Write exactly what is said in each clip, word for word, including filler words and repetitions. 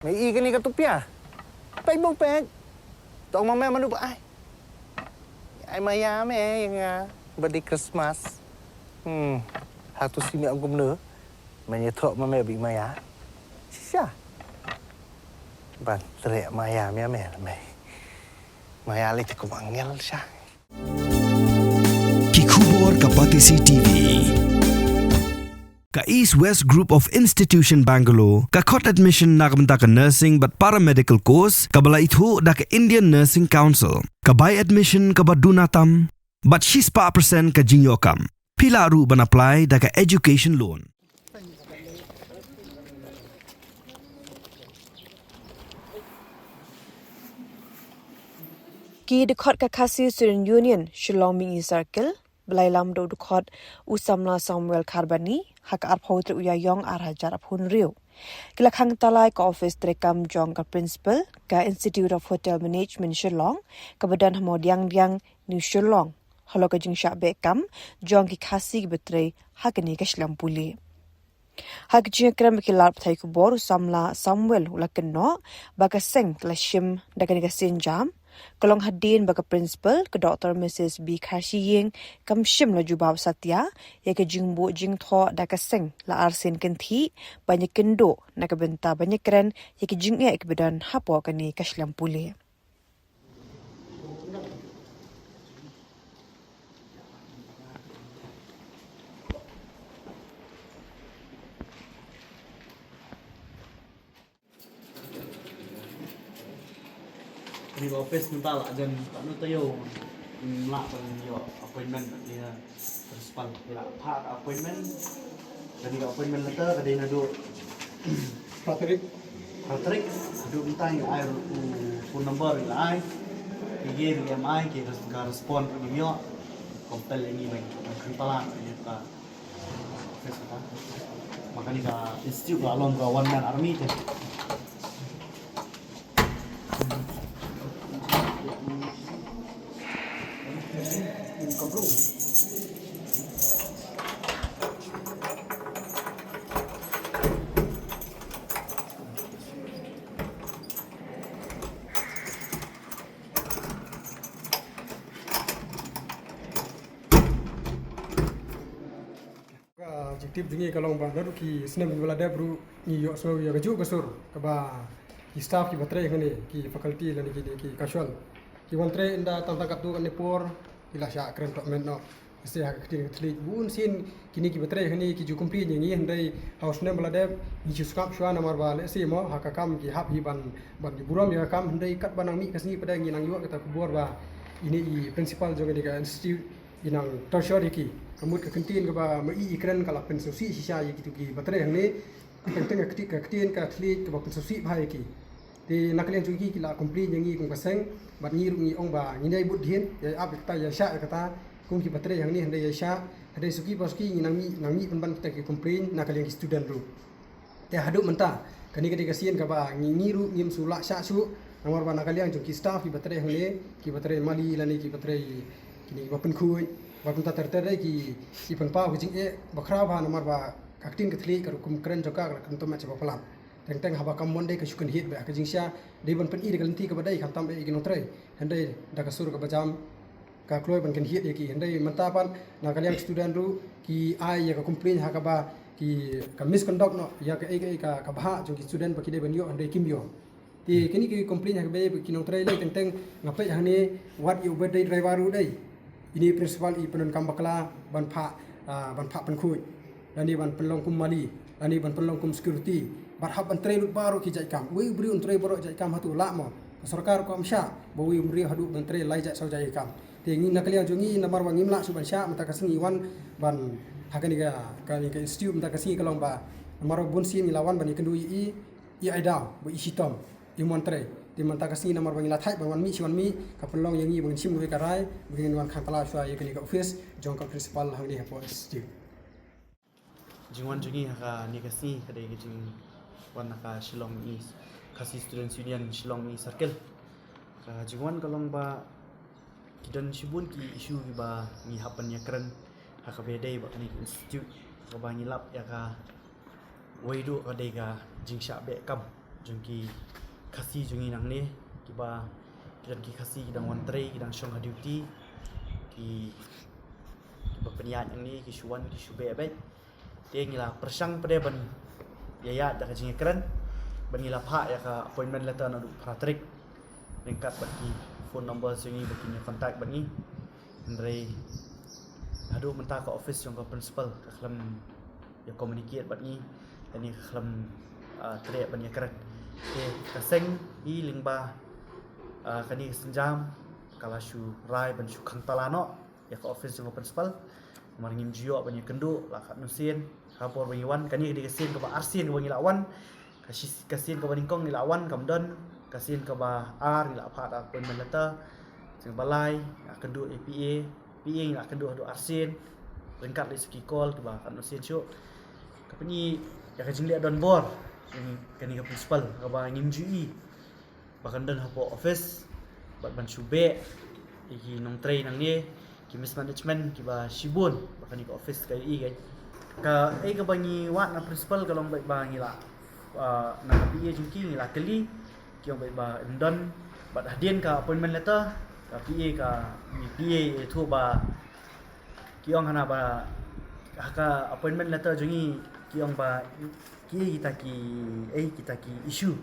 Me i kane ka tupia. Peit mo peit. Tong ma me manu ba ai. Ai maya me ïa nga. Ba dei Christmas. Hmm. Hatu si me ong kumno. Me ïathuh ma me ba i maya. Shisha. Ban treh maya me me me. Maya lei te kum angel sha. Ki khubor ka Batesi T V. Ka East West Group of Institution Bangalore ka khot admission na ka bynta ka nursing bad paramedical course kaba la ithuh da ka Indian Nursing Council. Ka bai admission kaba duna tam bad shispah percent ka jingïoh kam. Phi lah ruh ban apply da ka education loan. Ki dkhot ka Khasi Student Union Shillong Mihngi Circle, ba la ïalam da u dkhot u samla Samuel Kharbani ha ka arphew tarik u Ïaïong ar hajar arphew hynriew, ki la khang talai ka office treikam jong ka principal ka Institute of Hotel Management Shillong, kaba don ha Mawdiangdiang, New Shillong, halor ka jingshah beh kam jong ki Khasi kiba trei ha kane ka shlem pule. Ha ka jingïakren bad ki lad pathai khubor, u samla Samuel u la kynnoh ba ka seng ka la shim da kane ka sienjam ka long hadien ba ka principal, ka Doctor Missus B Kharshiing, kam shym la jubab satia ïa ka jingbuh jingthoh da ka seng la arsien kynthih ban ïakynduh na ka bynta ban ïakren ïa ki jingeh kiba don hapoh kane ka shlem pule. Kane ka office mynta la jan katno taïew, mm, la ban ïoh appointment ïa principal, la phah ka appointment. Kane ka appointment letter ka dei naduh Patrick. Patrick, haduh mynta ngi ai ruh u phone number ngi la ai. Ki ye ruh em ai, ki res-, ka respond ruh ngim ïoh. Compel ïa ngi ban, ban khang talai ïa ka office kata. Ma kane ka institute ka long ka one man army te. Ka objective jong ngi ka long ba naduh ki snem kiba la dep ruh ngi ïohsngew ïa kajuh ka sur kaba ki staff kiba trei hangne, ki faculty lane ki, ki casual, ki wan trei ynda tang tang katto katne por ki la shah kren tohmet noh. Lehse ha ka ktien ka thylliej, bun sien kine kiba trei hangne ki ju complain ïa ngi, hynrei ha u snem ba la dep ngi shu sngap shuwa namar ba lehse mo ha ka kam ki hap hi ban, ban burom ïa ka kam, hynrei katba nang mih ka sngi pat de ngi nang ïoh kata ka khubor ba ine i principal jong kane ka institute i nang torture ïa ki. Ka mut ka kyntien kaba ma i i kren ka la pynsngewsih shisha ïa kito kiba trei hangne. Teng teng ka ktien, ka ktien ka thylliej kaba pynsngewsih bha ïa ki. Te na ka liang jong ki, ki la complain ïa ngi kum ka seng, bad ngi ruh ngi ong ba ngin ïai bud dien, ïai ap ïa kata, ïai shah ïa kata, kum kiba trei hangne hynrei ïai shah, hynrei suki pa suki ngi nang mih, nang mih pynban kita ki complain na ka liang ki student ruh. Te haduh mynta kane ka dei ka sien kaba ngi, ngi ruh ngim shu lah shah shuh, namar ba na ka liang jong ki staff kiba trei hangne, kiba trei mali lane kiba trei kine kiba pynkhuid, bad mynta ter ter de ki, ki pynpaw ka jingeh ba khraw bha namar ba ka ktien ka thylliej ka rukom kren jong ka ka la kren tohmet sha ba palat. Teng teng haba kam mon de ka shu kynhied beit ha ka jingshah, dei ban pyni da ka lynti kaba dei, khamtam eh ïa ki nongtrei, hynrei da ka sur kaba jam ka kloi ban kynhied ïa ki. Hynrei mynta pat na ka liang student ruh ki ai ïa ka complain ha kaba ki, ka misconduct noh ïa kaei kaei ka, ka bhah jong ki student ba ki dei ban ïoh hynrei kim ïoh. Te kine ki complain ha kaba ïa ki nongtrei lei, teng teng nga peit hangne wat ïa uba dei driver ruh dei. Ine principal i pyndonkam bakla ban phah, ah, ban phah pynkhuid, lane ban pynlong kum mali, lane ban pynlong kum security. Bad hap ban trei lut baroh ki jait kam. Uwei u briew un trei baroh jait kam hato lah mo? Ka sorkar kam shah ba uwei u briew haduh ban trei lai jait saw jait kam. Te ngi na ka liang jong ngi namar ba ngim lah shuh ban shah, mynta ka sngi wan ban ha kane ka, kane ka institute mynta ka sngi ka long ba namar ba bun sien ngi la wan ban ïakynduh ïa i, i ai daw ba i shitom, i mon trei. Te mynta ka sngi namar ba ngi la thait ban wan mih shi wan mih, ka pynlong ïa ngi ba ngin shim kawei ka rai ba ngin wan khang talai shuwa ïa kane ka office jong ka principal hangne hapoh institute. Jingwan jong ngi ha kane ka sngi ka dei ka jingwan na ka Shillong East, Khasi Students Union Shillong East Circle. Ka jingwan ka long ba ki don shibun ki issue kiba ngi hap ban ïakren ha kaba ïadei bad kane ka institute, ha kaba ngi lap ïa kawei ruh ka dei ka jingshah beh kam. Jong ki Khasi jong ngi nangne, kiba ki don ki Khasi ki dang wan trei, ki dang shong ha duty, ki, kiba pynïaid nangne, ki shu wan, ki shu beh beh. Te ngi la pyrshang pat de ban ïa ïaid da ka jingïakren, ban ngi la phah ïa ka appointment letter naduh phra tarik. Ryngkat bad ki phone number jong ngi ba kin ïa contact bad ngi. Hynrei haduh mynta ka office jong ka principal ka khlem ïa communicate bad ngi, lane ka khlem, ah, treh ban ïakren. Te ka seng i lyngba, ah, kane ka sienjam ka la shu rai ban shu khang tala noh ïa ka office jong ka principal. Namar ngim ju ïoh ban ïakynduh la katno sien. Ha por ba ngi wan, kane ka dei ka sien kaba arsien kaba ngi la wan. Ka shi, ka sien kaba nyngkong ngi la wan kam don, ka sien kaba ar ngi la phah da appointment letter. Sien kaba lai ngi la kynduh ïa P A, P A ngi la kynduh haduh arsien. Ryngkat lei sa ki call kiba katno sien shuh. Ka pyni ïa ka jingleh donbor jong kane ka principal kaba ngim ju i ba kan don hapoh office bad ban shu beh ïa ki nongtrei nangne, ki mismanagement kiba shibun ba kane ka office ka ïohi. Kaei kaba ngi wad na principal ka long beit ba ngi la, ah, na ka P A jong ki ngi la kylli, ki ong beit ba ym don. Bad hadien ka appointment letter ka P A ka, P A ïathuh ba ki ong hana ba ha ka appointment letter jong ngi ki ong ba ki, kita ki, eh, kita ki issue.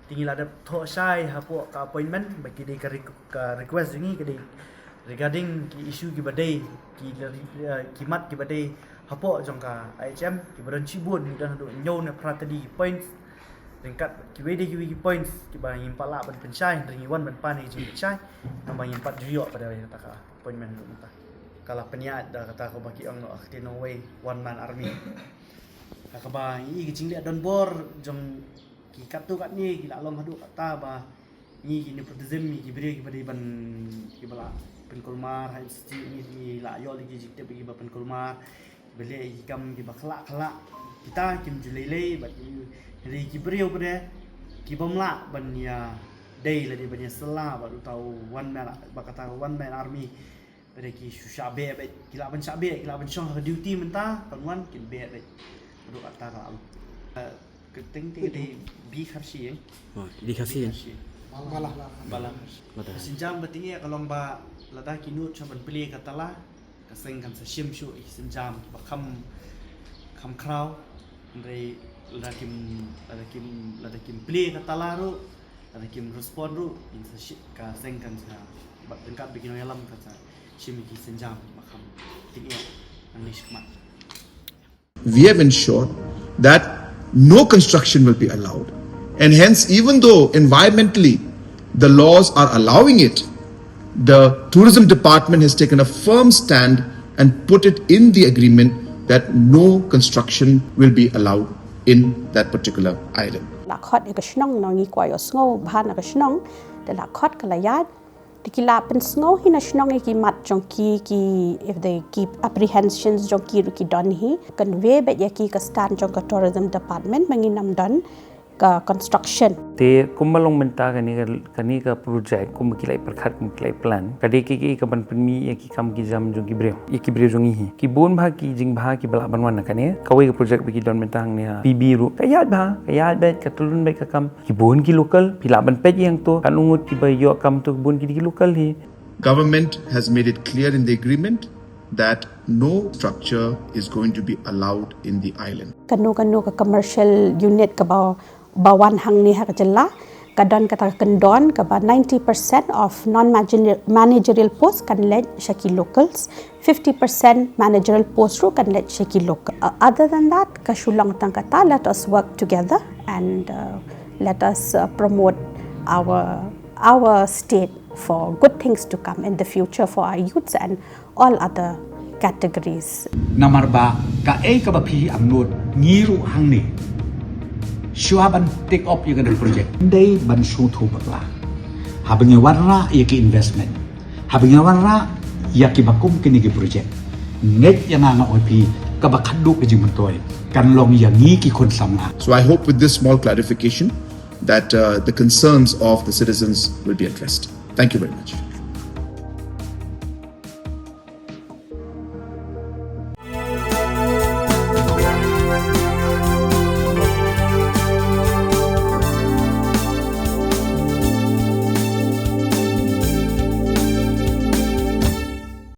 Te ngi la dep thoh shai hapoh ka appointment ba ki dei ka requ-, ka request jong ngi ka dei regarding ki issue kiba dei, ki, eh, ki mat kiba dei hapoh jong ka I H M, kiba don shibun, ngi don haduh hynñiew ne phra tylli ki points. Ryngkat kiwei de kiwei ki points kiba ngim pat lah ban pynshai, hynrei ngi wan ban pan ïa ki jingpynshai. Namar ngim pat ju ïoh pat de ïa kata ka appointment ruh mynta. Ka la pynïaid da kata kaba ki ong noh, ka dei nongwei one man army. Ha kaba ngi i ka jingleh donbor jong ki katto katne ki la long haduh katta ba ngi ki nepotism, ngi ki briew kiba dei ban, kiba la pynkulmar ha institute, ngi, ngi la ïoh lei ki jingtip kiba pynkulmar, ba leh ki kam kiba khlak khlak. Kita kim ju lei lei bad ki, hynrei ki briew pat de ki bym lah ban ïa dei lane ban ïa syllah bad uta u one man, bad kata one man army. Bad ki shu shah beh beit, ki lah ban shah beh, ki lah ban shong ha duty mynta, kan wan kin beh beit. Haduh katta ka la long. Eh, ka teng te ka dei B Kharshi, eh? Oh, B Kharshi, eh? Bala. Bala. Bala. Ka sienjam ba teng eh ka long ba lada ki nud sha ban plie ka tala, ka seng kan sa shim shuh ïa ki sienjam kiba kham, kham khraw. Hynrei lada kim, lada kim, lada kim plie ka tala ruh, lada kim respond ruh, ngin sa shi-, ka seng kan sa, bad ryngkat bad ki nongïalam kan sa shim ïa ki sienjam ba kham tyngeh nangne shakhmat. We have ensured that no construction will be allowed. And hence, even though environmentally the laws are allowing it, the tourism department has taken a firm stand and put it in the agreement that no construction will be allowed in that particular island. La khot ïa ka shnong, ngi kwah ïohsngew bha na ka shnong, te la khot ka la ïaid. Te ki la pynsngew hi na shnong ïa ki mat jong ki, ki, if they keep apprehensions jong ki ruh ki don hi, convey beit ïa ki ka stand jong ka tourism department ba ngin ym don ka construction. Te kumba long mynta kane ka, kane ka project kumba ki la pyrkhat, kumba ki la plan, ka dei ka, ka, ka ban pynmih ïa ki kam ki jam jong ki briew, ïa ki briew jong ngi hi. Ki bun bha ki jingbha kiba lah ban wan na kane. Kawei ka project ba ki don mynta hangne ha P B ruh ka ïaid bha, ka ïaid beit, ka tyllun beit ka kam. Ki bun ki local, phi lah ban peit ïa to, katno ngut kiba ïoh kam to, ki bun ki, ki local hi. Government has made it clear in the agreement that no structure is going to be allowed in the island. Kano kano ka commercial unit kaba, ba wan hangne ha ka jylla, ka don kata ka kyndon kaba ninety percent of non-managerial post kan leit sha ki locals, fifty percent managerial post ruh kan leit sha ki local. Uh, other than that, ka shu long tang kata, let us work together and, uh, let us, uh, promote our, our state for good things to come in the future for our youths and all other categories. Namar ba kaei kaba phi angnud, ngi ruh hangne, shuwa ban take up ïa kane ka project, ym dei ban shu thuh bakla. Haba ngi wanrah ïa ki investment, haba ngi wanrah ïa kiba kum kine ki project, ngeit ïa nga, nga ong ïa phi, kaba khadduh ka jingmyntoi kan long ïa ngi ki khun samla. So I hope with this small clarification that, uh, the concerns of the citizens will be addressed. Thank you very much.